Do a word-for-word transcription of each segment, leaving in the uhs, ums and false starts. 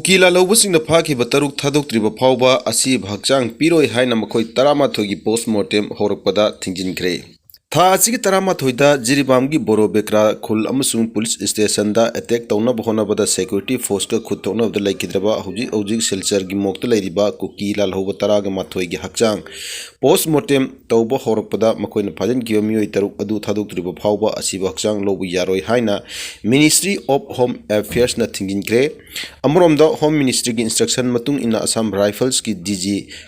ꯀꯨꯀꯤ ꯂꯥꯜꯍꯧꯕꯁꯤꯡꯅ ꯐꯥꯈꯤꯕ ꯇꯔꯨꯛ ꯊꯥꯗꯣꯛꯇ꯭ꯔꯤꯕ ꯐꯥꯎꯕ ꯑꯁꯤꯕ ꯍꯛꯆꯥꯡ ꯄꯤꯔꯣꯏ ꯍꯥꯏꯅ ꯃꯈꯣꯏ ꯇꯔꯥꯃꯥꯊꯣꯏꯒꯤ post mortem ꯍꯧꯔꯛꯄꯗ ꯊꯤꯡꯖꯤꯟꯈ꯭ꯔꯦ꯫ ꯊꯥ ꯑꯁꯤꯒꯤ ꯇꯔꯥꯃꯥꯊꯣꯏꯗ ꯖꯤꯔꯤꯕꯥꯝꯒꯤ ꯕꯣꯔꯣꯕꯦꯀ꯭ꯔꯥ ꯈꯨꯜ ꯑꯃꯁꯨꯡ police stationꯗ attack ꯇꯧꯅꯕ ꯍꯣꯠꯅꯕꯗ security forceꯀ ꯈꯨꯠ ꯊꯣꯛꯅꯕꯗ ꯂꯩꯈꯤꯗ꯭ꯔꯕ ꯍꯧꯖꯤꯛ ꯍꯧꯖꯤꯛ ꯁꯤꯜꯆꯔꯒꯤ ꯃꯣꯛꯇ ꯂꯩꯔꯤꯕ ꯀꯨꯀꯤ ꯂꯥꯜꯍꯧꯕ ꯇꯔꯥꯒ ꯃꯥꯊꯣꯏꯒꯤ ꯍꯛꯆꯥꯡ post mortem ꯇꯧꯕ ꯍꯧꯔꯛꯄꯗ ꯃꯈꯣꯏꯅ ꯐꯥꯖꯤꯟꯈꯤꯕ ꯃꯤꯑꯣꯏ ꯇꯔꯨꯛ ꯑꯗꯨ ꯊꯥꯗꯣꯛꯇ꯭ꯔꯤꯕ ꯐꯥꯎꯕ ꯑꯁꯤꯕ ꯍꯛꯆꯥꯡ ꯂꯧꯕ ꯌꯥꯔꯣꯏ ꯍꯥꯏꯅ Ministry of Home Affairsꯅ ꯊꯤꯡꯖꯤꯟꯈ꯭ꯔꯦ꯫ ꯑꯃꯔꯣꯝꯗ Home Ministryꯒꯤ instruction ꯃꯇꯨꯡ ꯏꯟꯅ Assam Riflesꯀꯤ DG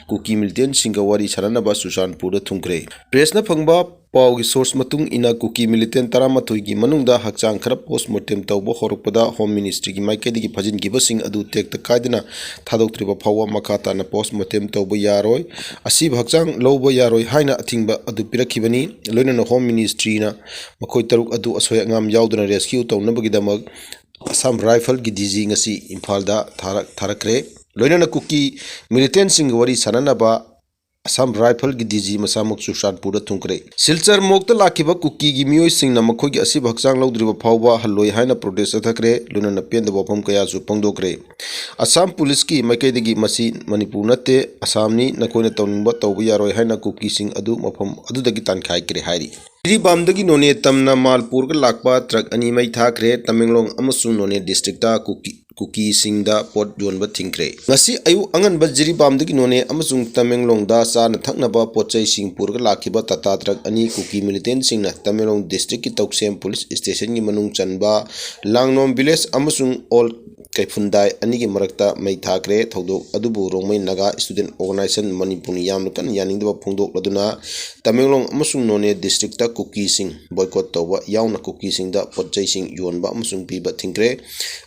ꯀꯨꯀꯤ militantꯁꯤꯡꯒ ꯋꯥꯔꯤ ꯁꯥꯟꯅꯅꯕ ꯆꯨꯔꯆꯥꯟꯄꯨꯔꯗ ꯊꯨꯡꯈ꯭ꯔꯦ꯫ Pressꯅ ꯐꯪꯕ ꯄꯥꯎꯒꯤ source ꯃꯇꯨꯡ ꯏꯟꯅ ꯀꯨꯀꯤ militant ꯇꯔꯥꯃꯥꯊꯣꯏꯒꯤ ꯃꯅꯨꯡꯗ ꯍꯛꯆꯥꯡ ꯈꯔ post mortem ꯇꯧꯕ ꯍꯧꯔꯛꯄꯗ Home Ministryꯒꯤ ꯃꯥꯏꯀꯩꯗꯒꯤ ꯐꯥꯖꯤꯟꯈꯤꯕꯁꯤꯡ ꯑꯗꯨ ꯇꯦꯛꯇ ꯀꯥꯏꯗꯅ ꯊꯥꯗꯣꯛꯇ꯭ꯔꯤꯕ ꯐꯥꯎꯕ ꯃꯈꯥ ꯇꯥꯅ post mortem ꯇꯧꯕ ꯌꯥꯔꯣꯏ꯫ ꯑꯁꯤꯕ ꯍꯛꯆꯥꯡ ꯂꯧꯕ ꯌꯥꯔꯣꯏ ꯍꯥꯏꯅ ꯑꯊꯤꯡꯕ ꯑꯗꯨ ꯄꯤꯔꯛꯈꯤꯕꯅꯤ꯫ ꯂꯣꯏꯅꯅ Home Ministryꯅ ꯃꯈꯣꯏ ꯇꯔꯨꯛ ꯑꯗꯨ ꯑꯁꯣꯏ ꯑꯉꯥꯝ ꯌꯥꯎꯗꯅ rescue ꯇꯧꯅꯕꯒꯤꯗꯃꯛ Assam Riflesꯀꯤ DG ꯉꯁꯤ ꯏꯝꯐꯥꯜꯗ ꯊꯥꯔꯛ-, ꯊꯥꯔꯛꯈ꯭ꯔꯦ꯫ ꯂꯣꯏꯅꯅ ꯀꯨꯀꯤ militantꯁꯤꯡꯒ ꯋꯥꯔꯤ ꯁꯥꯟꯅꯅꯕ Assam Riflesꯀꯤ DG ꯃꯁꯥꯃꯛ ꯆꯨꯔꯆꯥꯟꯄꯨꯔꯗ ꯊꯨꯡꯈ꯭ꯔꯦ꯫ ꯁꯤꯜꯆꯔ ꯃꯣꯛꯇ ꯂꯥꯛꯈꯤꯕ ꯀꯨꯀꯤꯒꯤ ꯃꯤꯑꯣꯏꯁꯤꯡꯅ ꯃꯈꯣꯏꯒꯤ ꯑꯁꯤꯕ ꯍꯛꯆꯥꯡ ꯂꯧꯗ꯭ꯔꯤꯕ ꯐꯥꯎꯕ ꯍꯜꯂꯣꯏ ꯍꯥꯏꯅ protest ꯆꯠꯊꯈ꯭ꯔꯦ꯫ ꯂꯣꯏꯅꯅ ꯄꯦꯟꯗꯕ ꯋꯥꯐꯝ ꯀꯌꯥꯁꯨ ꯐꯣꯡꯗꯣꯛꯈ꯭ꯔꯦ꯫ Assam Policeꯀꯤ ꯃꯥꯏꯀꯩꯗꯒꯤ ꯃꯁꯤ ꯃꯅꯤꯄꯨꯔ ꯅꯠꯇꯦ, ꯑꯁꯥꯝꯅꯤ, ꯅꯈꯣꯏꯅ ꯇꯧꯅꯤꯡꯕ ꯇꯧꯕ ꯌꯥꯔꯣꯏ ꯍꯥꯏꯅ ꯀꯨꯀꯤꯁꯤꯡ ꯑꯗꯨ ꯃꯐꯝ ꯑꯗꯨꯗꯒꯤ ꯇꯥꯟꯈꯥꯏꯈ꯭ꯔꯦ ꯍꯥꯏꯔꯤ꯫ ꯖꯤꯔꯤꯕꯥꯝꯗꯒꯤ ꯅꯣꯅꯦ ꯇꯝꯅ ꯃꯥꯜ ꯄꯨꯔꯒ ꯂꯥꯛꯄ truck ꯑꯅꯤ ꯃꯩ ꯊꯥꯈ꯭ꯔꯦ꯫ ꯇꯃꯦꯡꯂꯣꯡ ꯑꯃꯁꯨꯡ ꯅꯣꯅꯦ districtꯇ ꯀꯨꯀꯤ, ꯀꯨꯀꯤꯁꯤꯡꯗ ꯄꯣꯠ ꯌꯣꯟꯕ ꯊꯤꯡꯈ꯭ꯔꯦ꯫ ꯉꯁꯤ ꯑꯌꯨꯛ ꯑꯉꯟꯕ ꯖꯤꯔꯤꯕꯥꯝꯗꯒꯤ ꯅꯣꯅꯦ ꯑꯃꯁꯨꯡ ꯇꯃꯦꯡꯂꯣꯡꯗ ꯆꯥꯅ ꯊꯛꯅꯕ ꯄꯣꯠ ꯆꯩꯁꯤꯡ ꯄꯨꯔꯒ ꯂꯥꯛꯈꯤꯕ Tata truck ꯑꯅꯤ ꯀꯨꯀꯤ militantꯁꯤꯡꯅ ꯇꯃꯦꯡꯂꯣꯡ districtꯀꯤ ꯇꯧꯁꯦꯝ police stationꯒꯤ ꯃꯅꯨꯡ ꯆꯟꯕ ꯂꯥꯡꯅꯣꯝ village ꯑꯃꯁꯨꯡ ꯑꯣꯜ ꯀꯩꯐꯨꯟꯗꯥꯏ ꯑꯅꯤꯒꯤ ꯃꯔꯛꯇ ꯃꯩ ꯊꯥꯈ꯭ꯔꯦ꯫ ꯊꯧꯗꯣꯛ ꯑꯗꯨꯕꯨ ꯔꯣꯡꯃꯩ ꯅꯥꯒꯥ student organization ꯃꯅꯤꯄꯨꯔꯅ ꯌꯥꯝꯅ ꯀꯟꯅ ꯌꯥꯅꯤꯡꯗꯕ ꯐꯣꯡꯗꯣꯛꯂꯗꯨꯅ ꯇꯃꯦꯡꯂꯣꯡ ꯑꯃꯁꯨꯡ ꯅꯣꯅꯦ districtꯇ ꯀꯨꯀꯤꯁꯤꯡ boycott ꯇꯧꯕ ꯌꯥꯎꯅ ꯀꯨꯀꯤꯁꯤꯡꯗ ꯄꯣꯠ ꯆꯩꯁꯤꯡ ꯌꯣꯟꯕ ꯑꯃꯁꯨꯡ ꯄꯤꯕ ꯊꯤꯡꯈ꯭ꯔꯦ꯫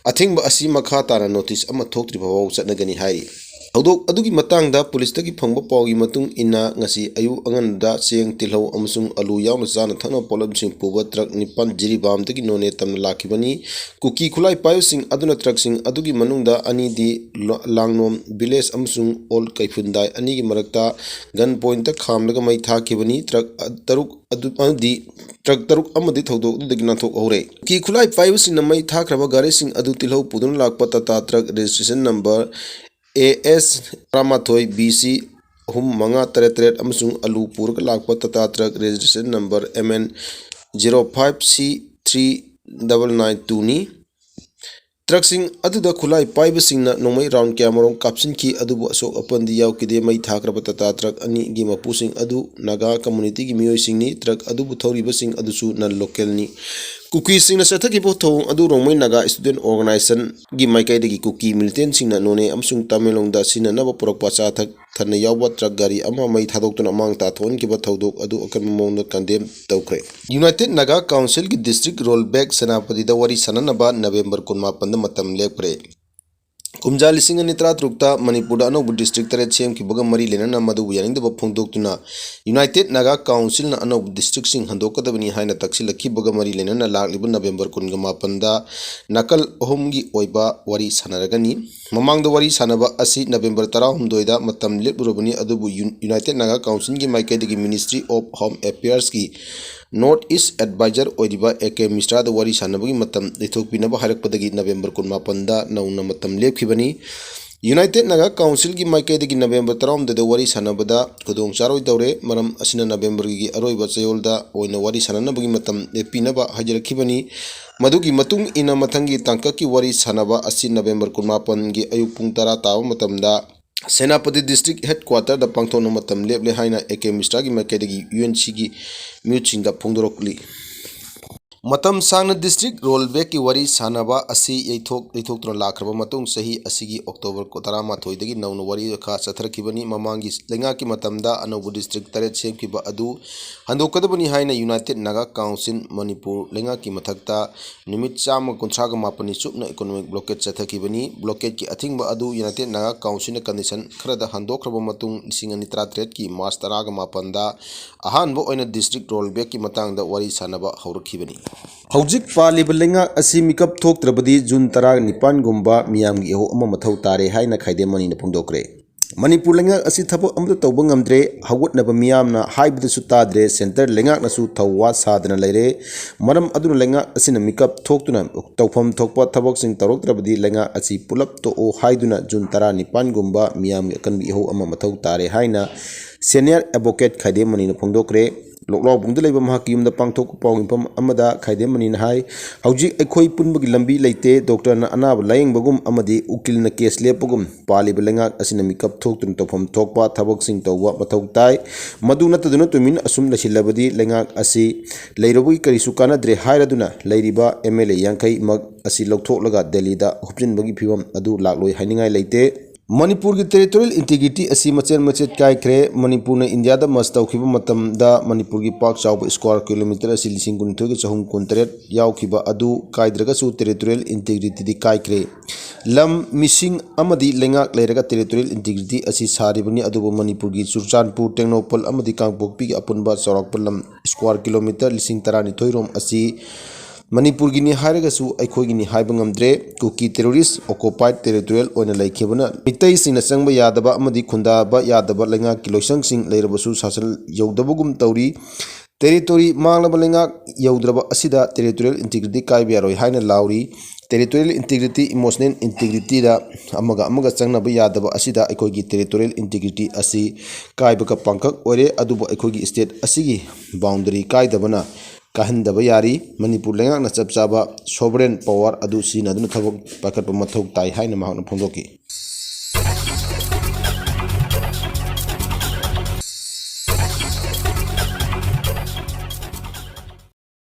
ꯑꯊꯤꯡꯕ ꯑꯁꯤ ꯃꯈꯥ ꯇꯥꯅ notice ꯑꯃ ꯊꯣꯛꯇ꯭ꯔꯤꯕ ꯐꯥꯎ ꯆꯠꯅꯒꯅꯤ ꯍꯥꯏꯔꯤ꯫ ꯊꯧꯗꯣꯛ ꯑꯗꯨꯒꯤ ꯃꯇꯥꯡꯗ ꯄꯨꯂꯤꯁꯇꯒꯤ ꯐꯪꯕ ꯄꯥꯎꯒꯤ ꯃꯇꯨꯡ ꯏꯟꯅ, ꯉꯁꯤ ꯑꯌꯨꯛ ꯑꯉꯟꯕꯗ ꯆꯦꯡ, ꯇꯤꯜꯍꯧ ꯑꯃꯁꯨꯡ ꯑꯂꯨ ꯌꯥꯎꯅ ꯆꯥꯅ ꯊꯛꯅꯕ ꯄꯣꯠꯂꯝꯁꯤꯡ ꯄꯨꯕ ꯇ꯭ꯔꯛ ꯅꯤꯄꯥꯟ ꯖꯤꯔꯤꯕꯥꯝꯗꯒꯤ ꯅꯣꯅꯦ ꯇꯝꯅ ꯂꯥꯛꯈꯤꯕꯅꯤ꯫ ꯀꯨꯀꯤ ꯈꯨꯠꯂꯥꯏ ꯄꯥꯏꯕꯁꯤꯡ ꯑꯗꯨꯅ ꯇ꯭ꯔꯛꯁꯤꯡ ꯑꯗꯨꯒꯤ ꯃꯅꯨꯡꯗ ꯑꯅꯤꯗꯤ ꯂꯣ-, ꯂꯥꯡꯅꯣꯝ ꯚꯤꯂꯦꯖ ꯑꯃꯁꯨꯡ ꯑꯣꯜ ꯀꯩꯐꯨꯟꯗꯥꯏ ꯑꯅꯤꯒꯤ ꯃꯔꯛꯇ ꯒꯟ ꯄꯣꯏꯟꯠꯇ ꯈꯥꯝꯂꯒ ꯃꯩ ꯊꯥꯈꯤꯕꯅꯤ꯫ ꯇ꯭ꯔꯛ ꯇꯔꯨꯛ ꯑꯗꯨ, ꯑꯃꯗꯤ ꯇ꯭ꯔꯛ ꯇꯔꯨꯛ ꯑꯃꯗꯤ ꯊꯧꯗꯣꯛ ꯑꯗꯨꯗꯒꯤ ꯅꯥꯟꯊꯣꯛꯍꯧꯔꯦ꯫ ꯀꯨꯀꯤ ꯈꯨꯠꯂꯥꯏ ꯄꯥꯏꯕꯁꯤꯡꯅ ꯃꯩ ꯊꯥꯈ꯭ꯔꯕ ꯒꯥꯔꯤꯁꯤꯡ ꯑꯗꯨ ꯇꯤꯜꯍꯧ ꯄꯨꯗꯨꯅ ꯂꯥꯛꯄ Tata truck registration number A S ꯇꯔꯥꯃꯥꯊꯣꯏ ꯕꯤ ꯁꯤ ꯑꯍꯨꯝ ꯃꯉꯥ ꯇꯔꯦꯠ ꯇꯔꯦꯠ ꯑꯃꯁꯨꯡ ꯑꯂꯨ ꯄꯨꯔꯒ ꯂꯥꯛꯄ Tata truck registration number M N zero five C three double nine ꯇꯨꯅꯤ꯫ ꯇ꯭ꯔꯛꯁꯤꯡ ꯑꯗꯨꯗ ꯈꯨꯠꯂꯥꯏ ꯄꯥꯏꯕꯁꯤꯡꯅ ꯅꯣꯡꯃꯩ ꯔꯥꯎꯟ ꯀꯌꯥꯃꯔꯨꯝ ꯀꯥꯞꯁꯤꯟꯈꯤ, ꯑꯗꯨꯕꯨ ꯑꯁꯣꯛ ꯑꯄꯟꯗꯤ ꯌꯥꯎꯈꯤꯗꯦ꯫ ꯃꯩ ꯊꯥꯈ꯭ꯔꯕ ꯇꯥꯇꯥ ꯇ꯭ꯔꯛ ꯑꯅꯤꯒꯤ ꯃꯄꯨꯁꯤꯡ ꯑꯗꯨ ꯅꯥꯒꯥ ꯀꯝꯃ꯭ꯌꯨꯅꯤꯇꯤꯒꯤ ꯃꯤꯑꯣꯏꯁꯤꯡꯅꯤ꯫ ꯇ꯭ꯔꯛ ꯑꯗꯨꯕꯨ ꯊꯧꯔꯤꯕꯁꯤꯡ ꯑꯗꯨꯁꯨ ꯅꯟ ꯂꯣꯀꯦꯜꯅꯤ꯫ ꯀꯨꯀꯤꯁꯤꯡꯅ ꯆꯠꯊꯈꯤꯕ ꯊꯧꯑꯣꯡ ꯑꯗꯨ ꯔꯣꯡꯃꯩ ꯅꯥꯒꯥ ꯁ꯭ꯇꯨꯗꯦꯟꯠ ꯑꯣꯔꯒꯅꯥꯏꯖꯦꯁꯟꯒꯤ ꯃꯥꯏꯀꯩꯗꯒꯤ ꯀꯨꯀꯤ ꯃꯤꯂꯤꯇꯦꯟꯠꯁꯤꯡꯅ ꯅꯣꯅꯦ ꯑꯃꯁꯨꯡ ꯇꯃꯦꯡꯂꯣꯡꯗ ꯁꯤꯖꯤꯟꯅꯅꯕ ꯄꯨꯔꯛꯄ ꯑꯆꯥ ꯑꯊꯛ ꯊꯟꯅ ꯌꯥꯎꯕ ꯇ꯭ꯔꯛ ꯒꯥꯔꯤ ꯑꯃ ꯃꯩ ꯊꯥꯗꯣꯛꯇꯨꯅ ꯑꯃꯥꯡ ꯇꯥꯊꯣꯛꯍꯟꯈꯤꯕ ꯊꯧꯗꯣꯛ ꯑꯗꯨ ꯑꯀꯟꯕ ꯃꯑꯣꯡꯗ ꯀꯟꯗꯦꯝ ꯇꯧꯈ꯭ꯔꯦ꯫ ꯌꯨꯅꯥꯏꯇꯦꯗ ꯅꯥꯒꯥ ꯀꯥꯎꯟꯁꯤꯜꯒꯤ ꯗꯤꯁꯇ꯭ꯔꯤꯛ ꯔꯣꯜꯕꯦꯛ ꯁꯦꯅꯥꯄꯇꯤꯗ ꯋꯥꯔꯤ ꯁꯥꯟꯅꯅꯕ ꯅꯕꯦꯝꯕꯔ ꯀꯨꯟꯃꯥꯄꯟꯗ ꯃꯇꯝ ꯂꯦꯞꯈ꯭ꯔꯦ꯫ ꯀꯨꯝꯖꯥ ꯂꯤꯁꯤꯡ ꯑꯅꯤ ꯇꯔꯥꯇꯔꯨꯛꯇ ꯃꯅꯤꯄꯨꯔꯗ ꯑꯅꯧꯕ ꯗꯤꯁꯇ꯭ꯔꯤꯛ ꯇꯔꯦꯠ ꯁꯦꯝꯈꯤꯕꯒ ꯃꯔꯤ ꯂꯩꯅꯅ ꯃꯗꯨꯕꯨ ꯌꯥꯅꯤꯡꯗꯕ ꯐꯣꯡꯗꯣꯛꯇꯨꯅ ꯌꯨꯅꯥꯏꯇꯦꯗ ꯅꯥꯒꯥ ꯀꯥꯎꯟꯁꯤꯜꯅ ꯑꯅꯧꯕ ꯗꯤꯁꯇ꯭ꯔꯤꯛꯁꯤꯡ ꯍꯟꯗꯣꯛꯀꯗꯕꯅꯤ ꯍꯥꯏꯅ ꯇꯛꯁꯤꯜꯂꯛꯈꯤꯕꯒ ꯃꯔꯤ ꯂꯩꯅꯅ ꯂꯥꯛꯂꯤꯕ ꯅꯕꯦꯝꯕꯔ ꯀꯨꯟꯒ ꯃꯥꯄꯟꯗ ꯅꯥꯀꯜ ꯑꯍꯨꯝꯒꯤ ꯑꯣꯏꯕ ꯋꯥꯔꯤ ꯁꯥꯟꯅꯔꯒꯅꯤ꯫ ꯃꯃꯥꯡꯗ ꯋꯥꯔꯤ ꯁꯥꯟꯅꯕ ꯑꯁꯤ ꯅꯕꯦꯝꯕꯔ ꯇꯔꯥꯍꯨꯝꯗꯣꯏꯗ ꯃꯇꯝ ꯂꯦꯞꯂꯨꯔꯕꯅꯤ, ꯑꯗꯨꯕꯨ ꯌꯨ-, ꯌꯨꯅꯥꯏꯇꯦꯗ ꯅꯥꯒꯥ ꯀꯥꯎꯟꯁꯤꯜꯒꯤ ꯃꯥꯏꯀꯩꯗꯒꯤ ꯃꯤꯅꯤꯁꯇ꯭ꯔꯤ ꯑꯣꯐ ꯍꯣꯝ ꯑꯦꯐꯤꯌꯔꯁꯀꯤ ꯅꯣꯔꯠ ꯏꯁ ꯑꯦꯗꯚꯥꯏꯖꯔ ꯑꯣꯏꯔꯤꯕ ꯑꯦ ꯀꯦ ꯃꯤꯁ꯭ꯔꯥꯗ ꯋꯥꯔꯤ ꯁꯥꯟꯅꯕꯒꯤ ꯃꯇꯝ ꯂꯩꯊꯣꯛꯄꯤꯅꯕ ꯍꯥꯏꯔꯛꯄꯗꯒꯤ ꯅꯕꯦꯝꯕꯔ ꯀꯨꯟꯃꯥꯄꯟꯗ ꯅꯧꯅ ꯃꯇꯝ ꯂꯦꯞꯈꯤꯕꯅꯤ꯫ ꯌꯨꯅꯥꯏꯇꯦꯗ ꯅꯥꯒꯥ ꯀꯥꯎꯟꯁꯤꯜꯒꯤ ꯃꯥꯏꯀꯩꯗꯒꯤ ꯅꯕꯦꯝꯕꯔ ꯇꯔꯥꯍꯨꯝꯗꯣꯏꯗ ꯋꯥꯔꯤ ꯁꯥꯟꯅꯕꯗ ꯈꯨꯗꯣꯡ ꯆꯥꯔꯣꯏꯗꯧꯔꯦ꯫ ꯃꯔꯝ ꯑꯁꯤꯅ ꯅꯕꯦꯝꯕꯔꯒꯤ ꯑꯔꯣꯏꯕ ꯆꯌꯣꯜꯗ ꯑꯣꯏꯅ ꯋꯥꯔꯤ ꯁꯥꯟꯅꯅꯕꯒꯤ ꯃꯇꯝ ꯂꯦꯞꯄꯤꯅꯕ ꯍꯥꯏꯖꯔꯛꯈꯤꯕꯅꯤ꯫ ꯃꯗꯨꯒꯤ ꯃꯇꯨꯡ ꯏꯟꯅ ꯃꯊꯪꯒꯤ ꯇꯥꯡꯀꯛꯀꯤ ꯋꯥꯔꯤ ꯁꯥꯟꯅꯕ ꯑꯁꯤ ꯅꯕꯦꯝꯕꯔ ꯀꯨꯟꯃꯥꯄꯟꯒꯤ ꯑꯌꯨꯛ ꯄꯨꯡ ꯇꯔꯥ ꯇꯥꯕ ꯃꯇꯝꯗ ꯁꯦꯅꯥꯄꯇꯤ ꯗꯤꯁꯇ꯭ꯔꯤꯛ ꯍꯦꯗꯀ꯭ꯋꯥꯇꯔꯗ ꯄꯥꯡꯊꯣꯛꯅꯕ ꯃꯇꯝ ꯂꯦꯞꯂꯦ ꯍꯥꯏꯅ ꯑꯦ ꯀꯦ ꯃꯤꯁ꯭ꯔꯥꯒꯤ ꯃꯥꯏꯀꯩꯗꯒꯤ ꯌꯨ ꯑꯦꯟ ꯁꯤꯒꯤ ꯃꯤꯍꯨꯠꯁꯤꯡꯗ ꯐꯣꯡꯗꯣꯔꯛꯂꯤ꯫ ꯃꯇꯝ ꯁꯥꯡꯅ district rollbackꯀꯤ ꯋꯥꯔꯤ ꯁꯥꯅꯕ ꯑꯁꯤ ꯌꯩꯊꯣꯛ ꯌꯩꯊꯣꯛꯇꯨꯅ ꯂꯥꯛꯈ꯭ꯔꯕ ꯃꯇꯨꯡ, ꯆꯍꯤ ꯑꯁꯤꯒꯤ October ꯇꯔꯥꯃꯥꯊꯣꯏꯗꯒꯤ ꯅꯧꯅ ꯋꯥꯔꯤ ꯋꯥꯈꯥ ꯆꯠꯊꯔꯛꯈꯤꯕꯅꯤ꯫ ꯃꯃꯥꯡꯒꯤ ꯂꯩꯉꯥꯛꯀꯤ ꯃꯇꯝꯗ ꯑꯅꯧꯕ district ꯇꯔꯦꯠ ꯁꯦꯝꯈꯤꯕ ꯑꯗꯨ ꯍꯟꯗꯣꯛꯀꯗꯕꯅꯤ ꯍꯥꯏꯅ United Naga Council ꯃꯅꯤꯄꯨꯔ ꯂꯩꯉꯥꯛꯀꯤ ꯃꯊꯛꯇ ꯅꯨꯃꯤꯠ ꯆꯥꯝꯃ ꯀꯨꯟꯊ꯭ꯔꯥꯒ ꯃꯥꯄꯟꯅꯤ ꯆꯨꯞꯅ economic blockade ꯆꯠꯊꯈꯤꯕꯅꯤ꯫ Blockadeꯀꯤ ꯑꯊꯤꯡꯕ ꯑꯗꯨ United Naga Councilꯅ condition ꯈꯔꯗ ꯍꯟꯗꯣꯛꯈ꯭ꯔꯕ ꯃꯇꯨꯡ, ꯂꯤꯁꯤꯡ ꯑꯅꯤ ꯇꯔꯥꯇꯔꯦꯠꯀꯤ March ꯇꯔꯥꯒ ꯃꯥꯄꯟꯗ ꯑꯍꯥꯟꯕ ꯑꯣꯏꯅ district rollbackꯀꯤ ꯃꯇꯥꯡꯗ ꯋꯥꯔꯤ ꯁꯥꯅꯕ ꯍꯧꯔꯛꯈꯤꯕꯅꯤ꯫ ꯍꯧꯖꯤꯛ ꯄꯥꯜꯂꯤꯕ ꯂꯩꯉꯥꯛ ꯑꯁꯤ ꯃꯤꯀꯞ ꯊꯣꯛꯇ꯭ꯔꯕꯗꯤ June ꯇꯔꯥꯅꯤꯄꯥꯟꯒꯨꯝꯕ ꯃꯤꯌꯥꯝꯒꯤ ꯏꯍꯧ ꯑꯃ ꯃꯊꯧ ꯇꯥꯔꯦ ꯍꯥꯏꯅ ꯈꯥꯏꯗꯦꯝ ꯃꯅꯤꯅ ꯐꯣꯡꯗꯣꯛꯈ꯭ꯔꯦ꯫ ꯃꯅꯤꯄꯨꯔ ꯂꯩꯉꯥꯛ ꯑꯁꯤ ꯊꯕꯛ ꯑꯃꯠꯇ ꯇꯧꯕ ꯉꯝꯗ꯭ꯔꯦ, ꯍꯧꯒꯠꯅꯕ ꯃꯤꯌꯥꯝꯅ ꯍꯥꯏꯕꯗꯁꯨ ꯇꯥꯗ꯭ꯔꯦ, centre ꯂꯩꯉꯥꯛꯅꯁꯨ ꯊꯧꯋꯥ ꯁꯥꯗꯅ ꯂꯩꯔꯦ꯫ ꯃꯔꯝ ꯑꯗꯨꯅ ꯂꯩꯉꯥꯛ ꯑꯁꯤꯅ ꯃꯤꯀꯞ ꯊꯣꯛꯇꯨꯅ ꯇꯧꯐꯝ ꯊꯣꯛꯄ ꯊꯕꯛꯁꯤꯡ ꯇꯧꯔꯛꯇ꯭ꯔꯕꯗꯤ ꯂꯩꯉꯥꯛ ꯑꯁꯤ ꯄꯨꯂꯞ ꯇꯣꯛꯑꯣ ꯍꯥꯏꯗꯨꯅ June ꯇꯔꯥꯅꯤꯄꯥꯟꯒꯨꯝꯕ ꯃꯤꯌꯥꯝꯒꯤ ꯑꯀꯟꯕ ꯏꯍꯧ ꯑꯃ ꯃꯊꯧ ꯇꯥꯔꯦ ꯍꯥꯏꯅ senior advocate ꯈꯥꯏꯗꯦꯝ ꯃꯅꯤꯅ ꯐꯣꯡꯗꯣꯛꯈ꯭ꯔꯦ꯫ ꯂꯣꯛꯂꯥꯎꯕꯨꯡꯗ ꯂꯩꯕ ꯃꯍꯥꯛꯀꯤ ꯌꯨꯝꯗ ꯄꯥꯡꯊꯣꯛꯄ ꯄꯥꯎ ꯃꯤꯐꯝ ꯑꯃꯗ ꯈꯥꯏꯗꯦꯝ ꯃꯅꯤꯅ ꯍꯥꯏ, ꯍꯧꯖꯤꯛ ꯑꯩꯈꯣꯏ ꯄꯨꯟꯕꯒꯤ ꯂꯝꯕꯤ ꯂꯩꯇꯦ꯫ ꯗꯣꯛꯇꯔꯅ ꯑꯅꯥꯕ ꯂꯥꯌꯦꯡꯕꯒꯨꯝ ꯑꯃꯗꯤ ꯎꯀꯤꯜꯅ case ꯂꯦꯞꯄꯒꯨꯝ ꯄꯥꯜꯂꯤꯕ ꯂꯩꯉꯥꯛ ꯑꯁꯤꯅ ꯃꯤꯀꯞ ꯊꯣꯛꯇꯨꯅ ꯇꯧꯐꯝ ꯊꯣꯛꯄ ꯊꯕꯛꯁꯤꯡ ꯇꯧꯕ ꯃꯊꯧ ꯇꯥꯏ꯫ ꯃꯗꯨ ꯅꯠꯇꯗꯨꯅ ꯇꯨꯃꯤꯟ ꯑꯁꯨꯝ ꯂꯩꯁꯤꯜꯂꯕꯗꯤ ꯂꯩꯉꯥꯛ ꯑꯁꯤ ꯂꯩꯔꯨꯕꯒꯤ ꯀꯔꯤꯁꯨ ꯀꯥꯟꯅꯗ꯭ꯔꯦ ꯍꯥꯏꯔꯗꯨꯅ ꯂꯩꯔꯤꯕ MLA ꯌꯥꯡꯈꯩ ꯃꯛ ꯑꯁꯤ ꯂꯧꯊꯣꯛꯂꯒ ꯗꯦꯜꯂꯤꯗ ꯍꯨꯞꯆꯤꯟꯕꯒꯤ ꯐꯤꯕꯝ ꯑꯗꯨ ꯂꯥꯛꯂꯣꯏ ꯍꯥꯏꯅꯤꯡꯉꯥꯏ ꯂꯩꯇꯦ꯫ ꯃꯅꯤꯄꯨꯔꯒꯤ territorial integrity ꯑꯁꯤ ꯃꯆꯦꯠ ꯃꯆꯦꯠ ꯀꯥꯏꯈ꯭ꯔꯦ꯫ ꯃꯅꯤꯄꯨꯔꯅ ꯏꯟꯗꯤꯌꯥꯗ merge ꯇꯧꯈꯤꯕ ꯃꯇꯝꯗ ꯃꯅꯤꯄꯨꯔꯒꯤ ꯄꯥꯛ ꯆꯥꯎꯕ square kilometre ꯑꯁꯤ ꯂꯤꯁꯤꯡ ꯀꯨꯟꯅꯤꯊꯣꯏꯒ ꯆꯍꯨꯝ ꯀꯨꯟꯇꯔꯦꯠ ꯌꯥꯎꯈꯤꯕ ꯑꯗꯨ ꯀꯥꯏꯗ꯭ꯔꯒꯁꯨ territorial integrityꯗꯤ ꯀꯥꯏꯈ꯭ꯔꯦ꯫ ꯂꯝ ꯃꯤꯁꯤꯡ ꯑꯃꯗꯤ ꯂꯩꯉꯥꯛ ꯂꯩꯔꯒ territorial integrity ꯑꯁꯤ ꯁꯥꯔꯤꯕꯅꯤ, ꯑꯗꯨꯕꯨ ꯃꯅꯤꯄꯨꯔꯒꯤ ꯆꯨꯔꯆꯥꯟꯄꯨꯔ, ꯇꯦꯡꯅꯧꯄꯜ ꯑꯃꯗꯤ ꯀꯥꯡꯄꯣꯛꯄꯤꯒꯤ ꯑꯄꯨꯟꯕ ꯆꯥꯎꯔꯥꯛꯄ ꯂꯝ square kilometre ꯂꯤꯁꯤꯡ ꯇꯔꯥꯅꯤꯊꯣꯏ ꯔꯣꯝ ꯑꯁꯤ ꯃꯅꯤꯄꯨꯔꯒꯤꯅꯤ ꯍꯥꯏꯔꯒꯁꯨ ꯑꯩꯈꯣꯏꯒꯤꯅꯤ ꯍꯥꯏꯕ ꯉꯝꯗ꯭ꯔꯦ꯫ ꯀꯨꯀꯤ terrorist occupied territorial ꯑꯣꯏꯅ ꯂꯩꯈꯤꯕꯅ ꯃꯤꯇꯩꯁꯤꯡꯅ ꯆꯪꯕ ꯌꯥꯗꯕ ꯑꯃꯗꯤ ꯈꯨꯟꯗꯥꯕ ꯌꯥꯗꯕ ꯂꯩꯉꯥꯛꯀꯤ ꯂꯣꯏꯁꯪꯁꯤꯡ ꯂꯩꯔꯕꯁꯨ ꯁꯥꯁꯟ ꯌꯧꯗꯕꯒꯨꯝ ꯇꯧꯔꯤ꯫ Territory ꯃꯥꯡꯂꯕ ꯂꯩꯉꯥꯛ ꯌꯧꯗ꯭ꯔꯕ ꯑꯁꯤꯗ territorial integrity ꯀꯥꯏꯕ ꯌꯥꯔꯣꯏ ꯍꯥꯏꯅ ꯂꯥꯎꯔꯤ꯫ Territorial integrity, emotional integrityꯗ ꯑꯃꯒ ꯑꯃꯒ ꯆꯪꯅꯕ ꯌꯥꯗꯕ ꯑꯁꯤꯗ ꯑꯩꯈꯣꯏꯒꯤ territorial integrity ꯑꯁꯤ ꯀꯥꯏꯕꯒ ꯄꯥꯡꯈꯛ ꯑꯣꯏꯔꯦ꯫ ꯑꯗꯨꯕꯨ ꯑꯩꯈꯣꯏꯒꯤ state ꯑꯁꯤꯒꯤ boundary ꯀꯥꯏꯗꯕꯅ ꯀꯥꯏꯍꯟꯗꯕ ꯌꯥꯔꯤ꯫ ꯃꯅꯤꯄꯨꯔ ꯂꯩꯉꯥꯛꯅ ꯆꯞ ꯆꯥꯕ sovereign power ꯑꯗꯨ ꯁꯤꯖꯤꯟꯅꯗꯨꯅ ꯊꯕꯛ ꯄꯥꯏꯈꯠꯄ ꯃꯊꯧ ꯇꯥꯏ ꯍꯥꯏꯅ ꯃꯍꯥꯛꯅ ꯐꯣꯡꯗꯣꯛꯈꯤ꯫